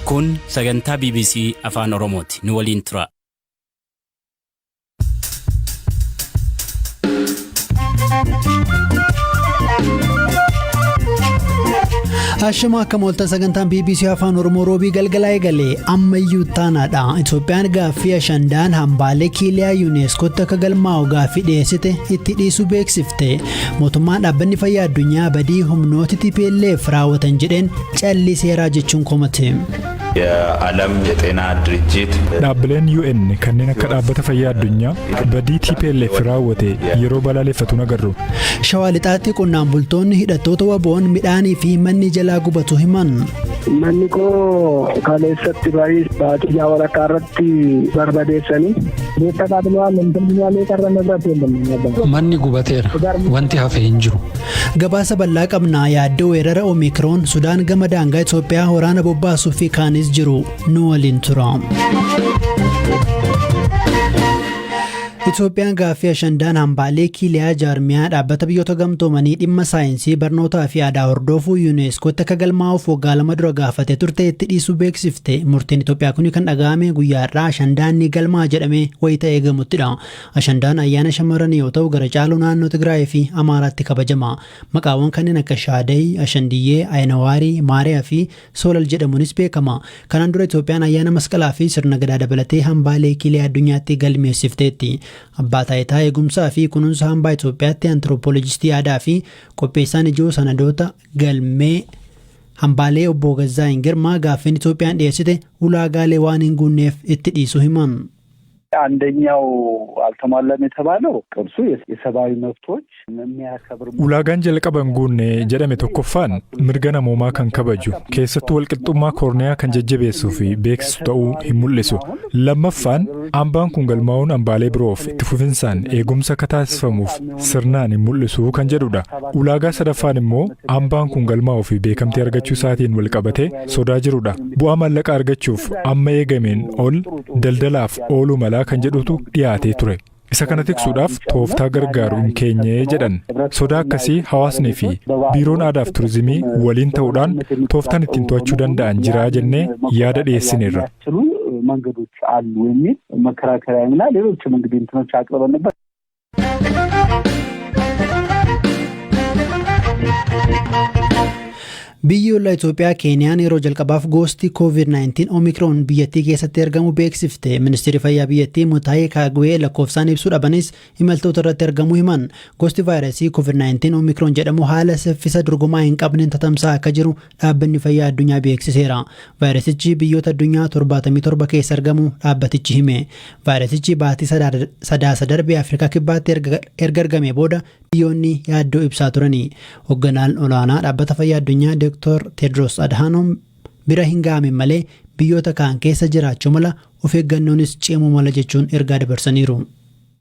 Kun sagantaa BBC Afaan Oromooti. Nu waliin tura. Ashama akka mooltan sagantaan BBC Afaan Oromoo roobii galgalaa eegale ammayyuu taanaadha. Itoophiyaan gaaffii ashandaan hambaalee kiiliyaa yuuneeskootti akka galmaa'u gaaffii dhiyeessite itti dhiisuu beeksifte. Mootummaan dhaabbanni fayyaa addunyaa badii humnooti TPLF raawwatan jedheen calliseeraa jechuun komate. የዓለም የጤና ድርጅት Dhaabbileen UN kanneen akka dhaabbata fayyaa addunyaa badii TPLF raawwate yeroo balaaleffatu agarru. Shawaa lixaatti qonnaan bultoonni hidhattoota waboon midhaanii fi manni jalaa gubatu himan. Manni koo kaleessatti baay'ee baatii walakkaa irratti barbadeessanii. Manni gubateera. Wanti hafe hin jiru. Gabaasa bal'aa qabnaa yaaddoo weerara Oomikroon Sudaan gama daangaa Itoophiyaa waraana bobbaasuu fi kaanis jiru nu waliin tura. Itoophiyaan gaaffii ashandaan hambaalee kiiliyaa jaarmiyaa dhaabbata biyyoota gamtoomanii dhimma saayinsii barnootaa fi aadaa hordofuu yuuneeskootti akka galmaa'uuf waggaa 2 dura gaafate turte itti dhiisuu beeksifte. Murteen Itoophiyaa kun kan dhaga'ame guyyaa har'aa ashandaan ni galmaa jedhamee wayita eegamuttidha. Ashandaan ayyaana shamarranii yoo ta'u gara caalu naannoo Tigraay fi Amaaraatti kabajama. Maqaawwan kanneen akka Shaadayi, Ashandiyyee, Ayinawaarii, Maariyaa fi Soolal jedhamuunis beekama. Kanaan dura Itoophiyaan ayyaana masqalaa fi sirna gadaa dabalatee hambaalee kiiliyaa addunyaatti galmeessifteetti. Abbaa taayitaa eegumsaa fi kunuunsa hambaa Itoophiyaatti antiroopoolojistii aadaa fi qopheessaan ijoo sanadoota galmee hambaalee obbo Gazzaayin Girmaa gaaffiin Itoophiyaan dhiyeessite ulaagaalee waan hin guunneef itti dhiisuu himan. አንደኛው አልተሟላም የተባለው ቅርሱ የሰብአዊ መብቶች የሚያከብር Ulaagaan jalqaba hin guunne jedhame tokkoffaan mirga namoomaa kan kabaju keessattuu walqixxummaa koorniyaa kan jajjabeessuu fi beeksisu ta'uu hin mul'isu. Lammaffaan hambaan kun galmaa'uun hambaalee biroof itti fufinsaan eegumsa akka taasifamuuf sirnaan hin mul'isu kan jedhudha. Ulaagaa sadaffaan immoo hambaan kun galmaa'uu fi beekamtii argachuu isaatiin walqabatee sodaa jirudha. Bu'aa maallaqa argachuuf amma eegameen ol daldalaaf ooluu malaa kan jedhutu dhiyaatee ture. Isa kana tiksuudhaaf tooftaa gargaaru hin keenye jedhan. Sodaa akkasii hawaasnii fi biiroon aadaaf turizimii waliin ta'uudhaan tooftaan ittiin to'achuu danda'an jira jennee yaada dhiyeessineerra. የሚያስችሉ መንገዶች አሉ የሚል መከራከሪያና ሌሎችም እንግዲህ እንትኖች አቅርበን ነበር። Biyyi ollaa Itoophiyaa Keeniyaan yeroo jalqabaaf gosti COVID-19 Omikroon biyyattii keessatti argamu beeksifte. Ministeerri fayyaa biyyattii Mutaayee Kaagwee lakkoofsaan ibsuu dhabanis imaltoota irratti argamuu himan. Gosti vaayirasii COVID-19 Omikroon jedhamu haala saffisa dorgomaa hin qabneen tatamsa'aa akka jiru dhaabbanni fayyaa addunyaa beeksiseera. Vaayirasichi biyyoota addunyaa 77 keessa argamu dhaabbatichi hime. Vaayirasichi baatii sadaasa darbee Afrikaa kibbaatti erga argamee booda biyyoonni yaaddoo ibsaa turani. Hoogganaan olaanaa dhaabbata fayyaa addunyaa Dr. Tedros Adhanom bira hin ga'amin malee biyyoota kaan keessa jiraachuu mala of eeggannoonis cimuu mala jechuun ergaa dabarsaniiru.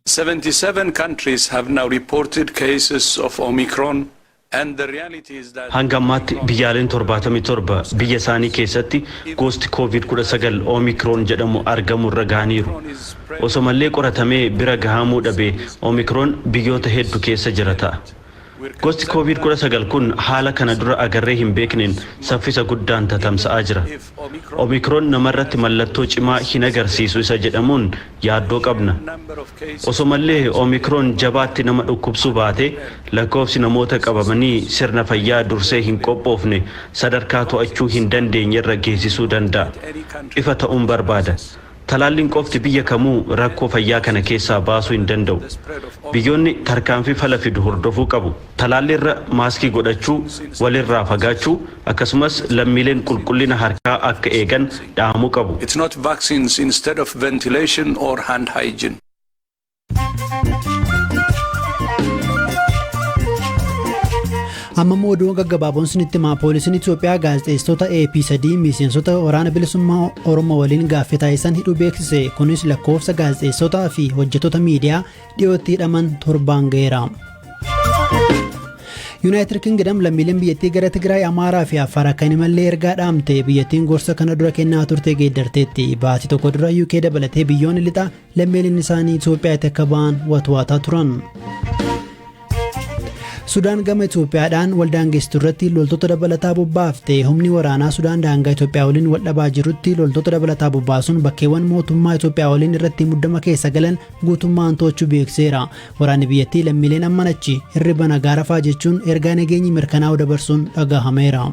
77 countries have now reported cases of Omicron and the reality is that Hanga ammaatti biyyaaleen 77 biyya isaanii keessatti gosti COVID-19 Omikroon jedhamu argamu irra gahaniiru. Osoo mallee qoratamee bira gahamuu dhabe Omikroon biyyoota hedduu keessa jira ta'a. Gosti COVID-19 kun haala kana dura agarree hin beekneen saffisa guddaan tatamsa'aa jira. Omikroon namarratti mallattoo cimaa hin agarsiisu isa jedhamuun yaaddoo qabna. Osoo mallee Omikroon jabaatti nama dhukkubsuu baate lakkoofsi namoota qabamanii sirna fayyaa dursee hin qophoofne sadarkaa to'achuu hin dandeenye irra geessisuu danda'a. Ifa ta'uun barbaada. Talaalliin qofti biyya kamuu rakkoo fayyaa kana keessaa baasuu hin danda'u. Biyyoonni tarkaanfii fala fidu hordofuu qabu. Talaalli irra maaskii godhachuu, walirraa fagaachuu akkasumas lammiileen qulqullina harkaa akka eegan dhaamuu qabu. It's not vaccines instead of ventilation or hand hygiene. Amma immoo oduun gaggabaaboon sinitti himaa. Poolisiin Itoophiyaa gaazexeessitoota AP3 miseensota waraana bilisummaa Oromoo waliin gaaffii taasisan hidhuu beeksise. Kunis lakkoofsa gaazexeessotaa fi hojjettoota miidiyaa dhiyootti hidhaman torbaan ga'eera. Yuunaayitid Kingdom lammiileen biyyattii gara Tigraay, Amaaraa fi Affaar akka hin imallee ergaa dhaamte. Biyyattiin gorsa kana dura kennaa turte geeddarteetti. Baatii tokko dura UK dabalatee biyyoonni lixaa lammiileen isaanii Itoophiyaatti akka ba'an watwaataa turan. Sudaan gama Itoophiyaadhaan waldaangeessitu irratti loltoota dabalataa bobbaafte. Humni waraanaa Sudaan daangaa Itoophiyaa waliin wal dhabaa jirutti loltoota dabalataa bobbaasuun bakkeewwan mootummaa Itoophiyaa waliin irratti muddama keessa galan guutummaan to'achuu beekseera. Waraanni biyyattii lammiileen amman achi hirriba nagaa rafaa jechuun ergaa nageenyi mirkanaa'uu dabarsuun dhagahameera.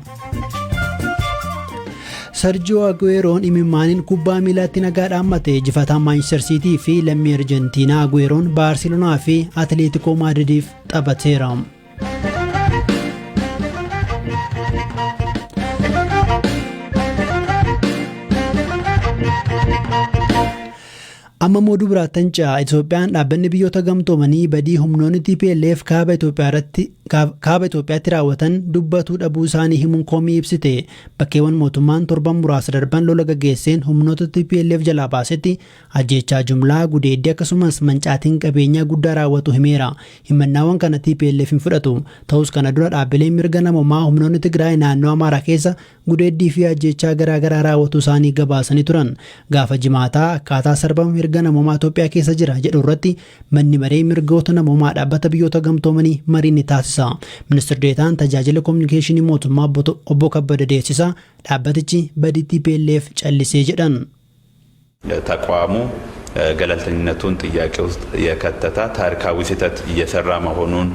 Sergio Agueroon imimmaaniin kubbaa miilaatti nagaa dhaammate. Jifataan Maanchister Siitii fi lammii Arjentiinaa Agueroon Baarseloonaa fi Atileetikoo Maadridiif taphateera. Amma immoo dubaraattan ce'a. Itoophiyaan dhaabbanni biyyoota gamtoomanii badii humnoonni TPLF kaaba Itoophiyaatti raawwatan dubbatuu dhabuu isaanii himuun komii ibsite. Bakkeewwan mootummaan torban muraasa darban lola gaggeesseen humnoota TPLF jalaa baasetti ajjeechaa jumlaa, gudeeddii akkasumas mancaatiin qabeenyaa guddaa raawwatu himeera. Himannaawwan kana TPLF hin fudhatu. Ta'us kana dura dhaabbileen mirga namoomaa humnoonni Tigraay naannoo Amaaraa keessa gudeeddii fi ajjeechaa garaagaraa raawwatu isaanii gabaasanii turan. Gaafa jimaataa akkaataa sarbama mirga namoomaa Itoophiyaa keessa jira jedhu irratti manni maree mirgoota namoomaa dhaabbata biyyoota gamtoomanii marii ni taasisa. Ministir Deetaan tajaajila kominikeeshinii mootummaa obbo Kabbada Deessisaa dhaabbatichi badii TPLF callisee jedhan. ተቋሙ ገለልተኝነቱን ጥያቄ ውስጥ የከተተ ታሪካዊ ስህተት እየሰራ መሆኑን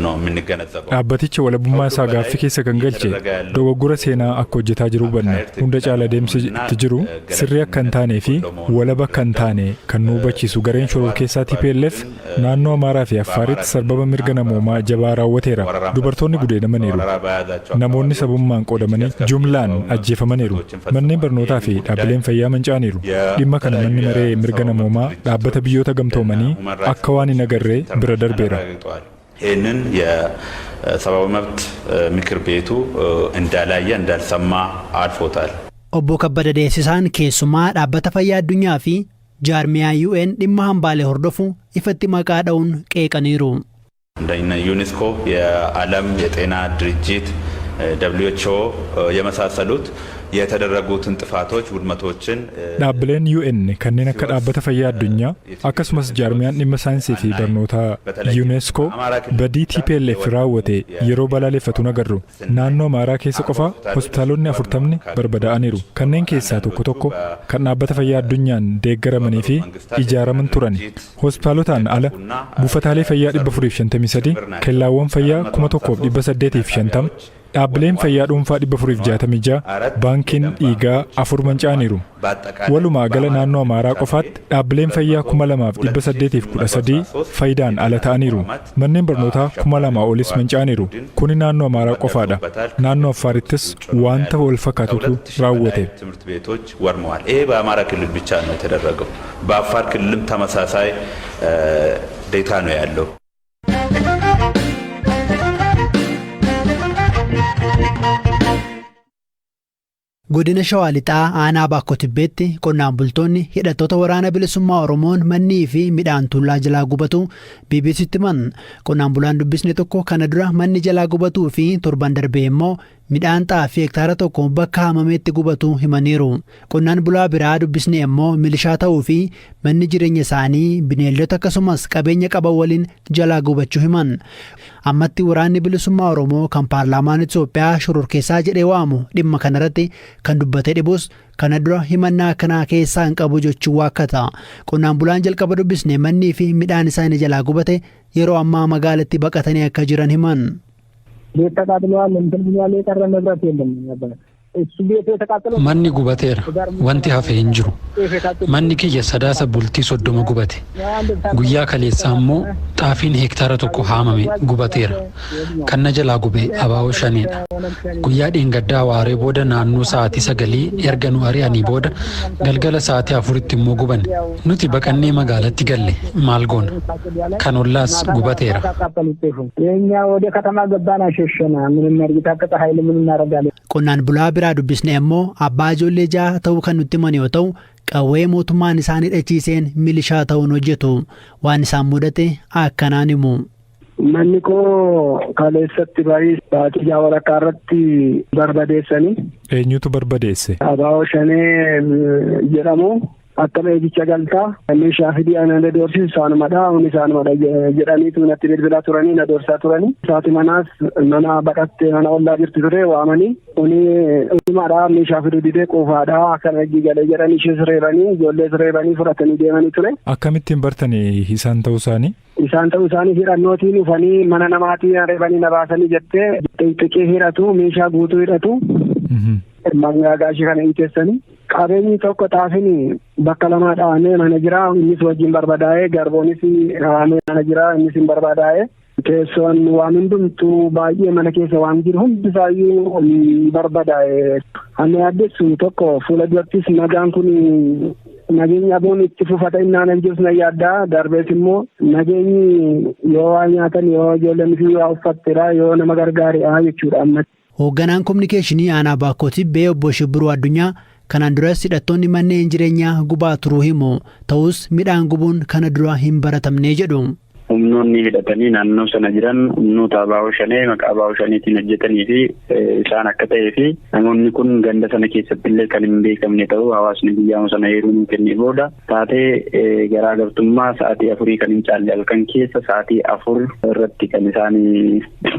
ነው የምንገነዘበው። Dhaabbatichi walabummaa isaa gaaffii keessa kan galche dogoggora seenaa akka hojjetaa jiru hubanna. Hunda caala deemsi itti jiru sirrii akka hin taanee fi walaba akka hin taane kan nu hubachiisu gareen shororkeessaa TPLF naannoo Amaaraa fi Affaaritti sarbama mirga namoomaa jabaa raawwateera. Dubartoonni gudeedamaniiru. Namoonni sabummaan qoodamanii jumlaan ajjeefamaniiru. Manneen barnootaa fi dhaabbileen fayyaa manca'aniiru. Dhimma kana manni maree mirga namoomaa dhaabbata biyyoota gamtoomanii akka waan hin agarree bira darbeera. ይህንን የሰብአዊ መብት ምክር ቤቱ እንዳላየ እንዳልሰማ አልፎታል። Obbo Kabbada Deessisaan keessumaa dhaabbata fayyaa addunyaa fi jaarmiyaa UN dhimma hambaalee hordofu ifatti maqaa dha'uun qeeqaniiru. እንደነ ዩኔስኮ፣ የዓለም የጤና ድርጅት፣ ደብሊው ኤች ኦ የመሳሰሉት የተደረጉትን ጥፋቶች ውድመቶችን Dhaabbileen UN kanneen akka dhaabbata fayyaa addunyaa akkasumas jaarmiyaan dhimma saayinsii fi barnootaa UNESCO badii TPLF raawwate yeroo balaaleffatu agarru. Naannoo Amaaraa keessa qofa hospitaalonni 40 barbadaa'aniiru. Kanneen keessaa tokko tokko kan dhaabbata fayyaa addunyaan deeggaramanii fi ijaaraman turan. Hospitaalotaan ala buufataalee fayyaa 453, kellaawwan fayyaa 1850, dhaabbileen fayyaa dhuunfaa 466, baankiin dhiigaa afur manca'aniiru. Walumaa gala naannoo Amaaraa qofaatti dhaabbileen fayyaa 2813 faayidaan ala ta'aniiru. Manneen barnootaa 2000 olis manca'aniiru. Kuni naannoo Amaaraa qofaadha. Naannoo Affaarittis wanta wal fakkaatutu raawwate. ትምህርት ቤቶች ወድመዋል። ይሄ በአማራ ክልል ብቻ ነው የተደረገው። በአፋር ክልልም ተመሳሳይ ዴታ ነው ያለው። Godina Shawaa Lixaa aanaa Baakkoo Tibbeetti qonnaan bultoonni hidhattoota waraana bilisummaa Oromoon mannii fi midhaan tuullaa jalaa gubatu BBCtti himan. Qonnaan bulaan dubbisne tokko kana dura manni jalaa gubatuu fi torban darbee immoo midhaan xaafii hektaara tokko bakka haamameetti gubatu himaniiru. Qonnaan bulaa biraa dubbisne immoo milishaa ta'uu fi manni jireenya isaanii bineeldota akkasumas qabeenya qaban waliin jalaa gubachuu himan. Ammatti waraanni bilisummaa Oromoo kan paarlaamaan Itoophiyaa shororkeessaa jedhee waamu dhimma kanarratti kan dubbatee dhibus kana dura himannaa akkanaa keessaa hin qabu jechuun waakkata. Qonnaan bulaan jalqaba dubbisne mannii fi midhaan isaanii jalaa gubate yeroo ammaa magaalatti baqatanii akka jiran himan. ቤት ተቃጥለዋል። እንትን ብሏል። የቀረ ንብረት የለም ነበር። እሱ ቤቱ የተቃጠለው Manni gubateera. Wanti hafe hin jiru. Manni kiyya Sadaasa bultii 30 gubate. Guyyaa kaleessaa immoo xaafiin hektaara tokko haamame gubateera. Kan na jalaa gube abaa'oo shaneedha. Guyyaa dheengaddaa waaree booda naannoo sa'aatii 9 erga nu ari'anii booda galgala sa'aatii 4tti immoo guban. Nuti baqannee magaalatti galle, maal goona? Kan ollaas gubateera. የእኛ ወደ ከተማ ገባን፣ አሸሸን። ምን እናድርግ? የታጠቀ ኃይል ምን እናደርጋለን? Qonnaan bulaa biraa dubbisne immoo abbaa ijoollee ja'a ta'uu kan nutti himan yoo ta'u, qawwee mootummaan isaan hidhachiiseen milishaa ta'uun hojjetu. Waan isaan mudate akkanaan himu. Manni koo kaleessatti baay'ee baatii walakkaa irratti barbadeessanii. Eenyutu barbadeesse? Abaa'oo shanee jedhamu. Akkam eegicha galtaa meeshaa fidii ana doorsisu isaanumadha humni isaanumadha jedhaniitu natti bilbilaa turanii na doorsaa turanii. Isaati manaas mana baqattee mana ollaa jirti ture waamanii kuni dhumaadha meeshaa fiduu didee qofaadha akkana eegii galee jedhanii ishees reebanii ijoollees reebanii fudhatanii deemanii ture. Akkamittiin bartanii isaan ta'uu isaanii? Isaan ta'uu isaanii hidhannootiin dhufanii mana namaatiin reebanii na baasanii jettee xixiqqee hidhatu meeshaa guutuu hidhatu. Mangaagaa ishee kana hiiteessanii. Qabeenyi tokko xaafiin bakka lamaa dhahamee mana jira innis wajjin barbadaa'ee garboonis dhahamee mana jira innis hin barbadaa'ee teessoon waan hundumtuu baay'ee mana keessa waan jiru hundisaayyuu barbadaa'e. Ani yaaddessu tokko fuula durattis nagaan kun nageenya aboon itti fufata innaan jirus na yaaddaa darbees immoo nageenyi yoo waa nyaatan yoo ijoolleen fi waa uffattedha yoo nama gargaareedha jechuudha amma. Hoogganaan kominikeeshinii aanaa Baakkoo Tibbee obbo Shibbiruu Addunyaa kanaan duras hidhattoonni manneen jireenyaa gubaa turuu himu. Ta'us midhaan gubuun kana dura hin baratamne jedhu. Humnoonni hidhatanii naannoo sana jiran humnoota ABO Shanee maqaa ABO Shaneetiin hojjetanii fi isaan akka ta'ee fi namoonni kun ganda sana keessatti illee kan hin beekamne ta'uu hawaasni guyyaa sana eeruu nuu kennee booda taatee garaagartummaa sa'aatii 4 kan hin caalle halkan keessa sa'aatii 4 irratti kan isaan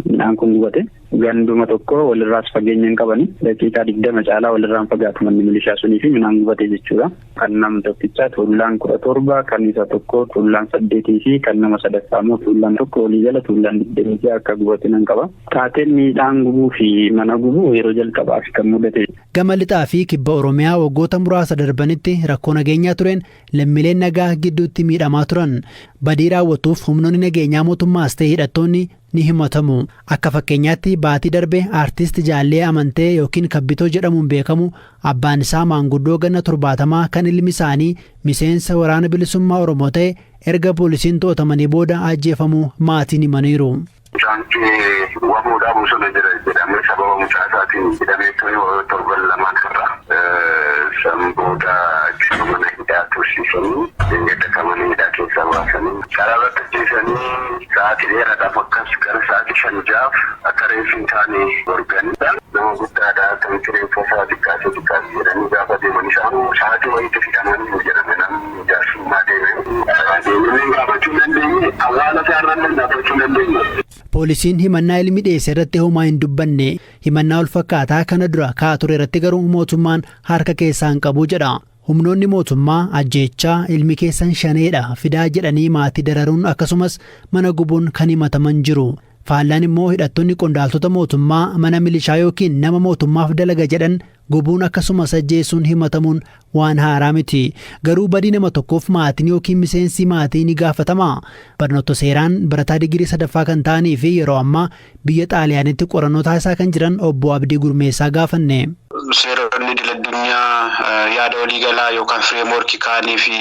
midhaan kun gubate. Ganduma tokko walirraas fageenya hin qabani. Daqiiqaa 20 caalaa walirraan fagaatu manni milishaa sunii fi midhaan gubate jechuudha. Kan nam tokkichaa tuullaan 17, kan isa tokko tuullaan 8 fi kan nama sadaffaa immoo tuullaan 1 walii jala tuullaan 26 akka gubate nan qaba. Taateen midhaan gubuu fi mana gubuu yeroo jalqabaaf kan mudate. Gama lixaa fi kibba Oromiyaa waggoota muraasa darbanitti rakkoo nageenyaa tureen lammiileen nagaa gidduutti miidhamaa turan. Badii raawwatuuf humnoonni nageenyaa mootummaas ta'e hidhattoonni ni himatamu. Akka fakkeenyaatti baatii darbe aartist Jaallee Amantee yookiin Kabbitoo jedhamuun beekamu abbaan isaa maanguddoo ganna 70 kan ilmi isaanii miseensa waraana bilisummaa Oromoo ta'e erga poolisiin to'atamanii booda ajjeefamuu maatiin himaniiru. Mucaan kee waboodhaa bosona jira jedhamee sababa mucaa isaatiin hidhamee ture torban lamaan irra. San booda achuma mana hidhaa tursiisanii gadda mana hidhaa keessaa baasanii karaa irratti ajjeesanii sa'aatii dheeraadhaaf akkas gara sa'aatii 5-6 akka reeffi hin taane dorganii nama guddaadha akkamitti reeffa isaa xiqqaatee xiqqaate jedhanii gaafa deeman isaan sa'aatii wayiitti hidhamanii jedhame namni jaarsummaa deeme. Deemanii gaafachuu hin dandeenye awwaala isaa irra gaafachuu hin dandeenye. Poolisiin himannaa ilmi dhiyeesse irratti homaa hin dubbanne. Himannaa wal fakkaataa kana dura ka'aa ture irratti garuu mootummaan harka keessaa hin qabu jedha. Humnoonni mootummaa ajjeechaa ilmi keessan shaneedha fidaa jedhanii maatii dararuun akkasumas mana gubuun kan himataman jiru. Faallaan immoo hidhattoonni qondaaltota mootummaa mana milishaa yookiin nama mootummaaf dalaga jedhan gubuun akkasumas ajjeesuun himatamuun waan haaraa miti. Garuu badii nama tokkoof maatiin yookiin miseensi maatii ni gaafatama. Barnoota seeraan barataa digirii 3ffaa kan ta'anii fi yeroo ammaa biyya Xaaliyaanitti qorannoo taasisaa kan jiran obbo Abdii Gurmeessaa gaafanne. Seeronni idil addunyaa yaada waliigalaa yookaan fireemworkii kaanii fi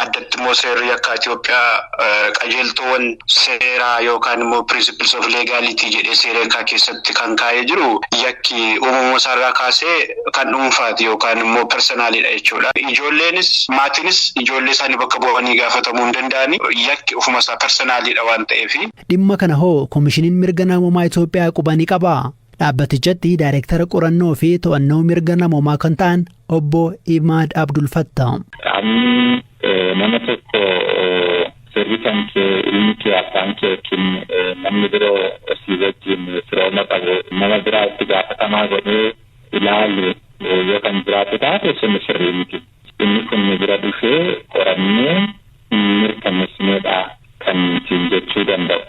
addatti immoo seerri akka Itoophiyaa qajeeltoowwan seeraa yookaan immoo principles of legality jedhee seera yakkaa keessatti kan kaa'ee jiru yakki uumama isaarraa kaasee kan dhuunfaati yookaan immoo personalidha jechuudha. Ijoolleenis maatiinis ijoollee isaanii bakka bu'anii gaafatamuu hin danda'ani yakki ofuma isaa personalidha waan ta'eef. Dhimma kana hoo koomishiniin mirga namoomaa Itoophiyaa quba ni qabaa? Dhaabbatichatti daayireektara qorannoo fi to'annoo mirga namoomaa kan ta'an obbo Imaad Abdul Fattah. Qaamni nama tokko sirri kan kee ilmi kee abbaan kee yookiin namni biroo si wajjin firooma qabu nama biraa itti gaafatamaa godhee ilaalu yoo kan jiraatu taate sun sirrii miti. Inni kun bira dhufee qorannee mirkaneessineedha kan ittiin jechuu danda'u.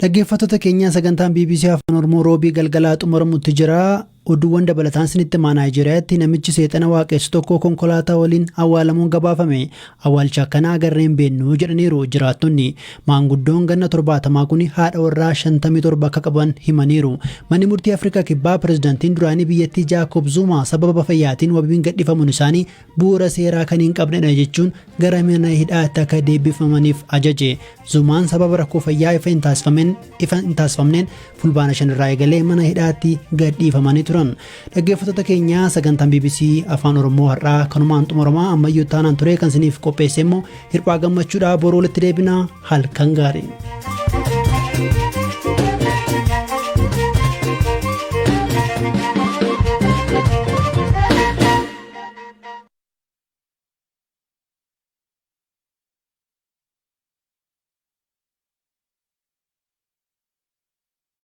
Dhaggeeffattoota keenya sagantaan BBC Afaan Oromoo roobii galgalaa xumuramutti jira. Oduuwwan dabalataan isinitti himaa. Naayijeriyaatti namichi seexana waaqessu tokko konkolaataa waliin awwaalamuun gabaafame. Awwaalcha akkanaa agarree hin beeknu jedhaniiru jiraattonni. Maanguddoon ganna 70 kun haadha warraa 57 akka qaban himaniiru. Manni murtii Afrikaa Kibbaa pirezidaantiin duraanii biyyattii Jaakob Zuma sababa fayyaatiin wabiin gadhiifamuun isaanii bu'uura seeraa kan hin qabnedha jechuun gara mana hidhaatti akka deebifamaniif ajaje. Zumaan sababa rakkoo fayyaa ifa hin taasifamneen fulbaana 5 irraa eegalee mana hidhaatti gadhiifamanii turan. Dhaggeeffattoota keenya sagantaan BBC Afaan Oromoo har'aa kanumaan xumuramaa ammayyuu taanaan ture kan isiniif qopheesse immoo Hirphaa Gammachuudha. Boruu walitti deebinaa, halkan gaarii.